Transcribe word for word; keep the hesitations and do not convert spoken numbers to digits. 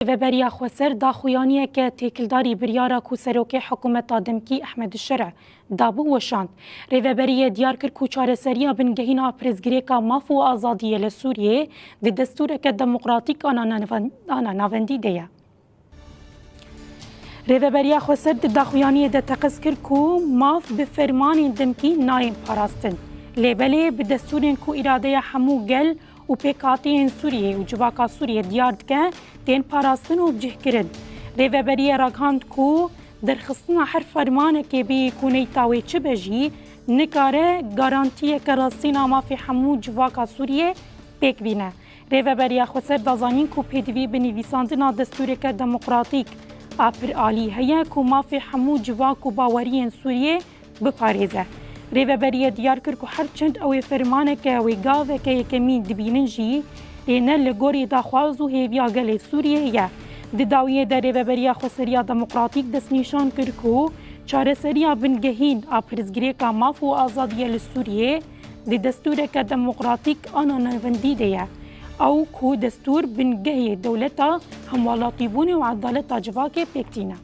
Rêveberiya Xweser daxuyaniyeke têkildarî biryara ku serokê hikûmeta demkî Ehmed Şere dabû weşand. Rêveberiye diyar kir ku çareseriya bingehîn a pirsgirêka maf û azadiyê li Sûriyê di destûreke demokratîk ana naven-, ana navendî de ye. Rêveberiya Xweser di daxuyaniyê de teqez kir ku maf bi fermanên demkî nayên parastin. Lê belê bi destûrên ku îradeya hemû gel û pêkhatiyên Sûriyê û civaka Sûriyê diyar dike, tên parastin û bicihkirin. Rêveberiye ragihand ku derxistina her fermanekê bêyî ku neyta wê çi be jî, nikare garantiyeke rastîn a mafê hemû civaka Sûriyê pêk bîne. Rêveberiya Xweser da zanîn ku pêdivî bi nivîsandina destûreke demokratîk a piralî heye ku mafê hemû civak û baweriyên Sûriyê biparêze. Rêveberiye diyar kir ku her çend ew ê fermaneke wê gaveke yekemîn dibînin jî, ê ne li gorî daxwaz û hêviya gelê Sûriyê ye. Di dawiyê de Rêveberiya Xweseriya Demokratîk destnîşan kir ku çareseriya bingehîn a pirsgirêka maf û azadiyê li Sûriyê di destûreke demokratîk ana navendî de ye. Ew ku destûr bingehê dewleta hemwelatîbûnê û edaleta civakê pêk tîne.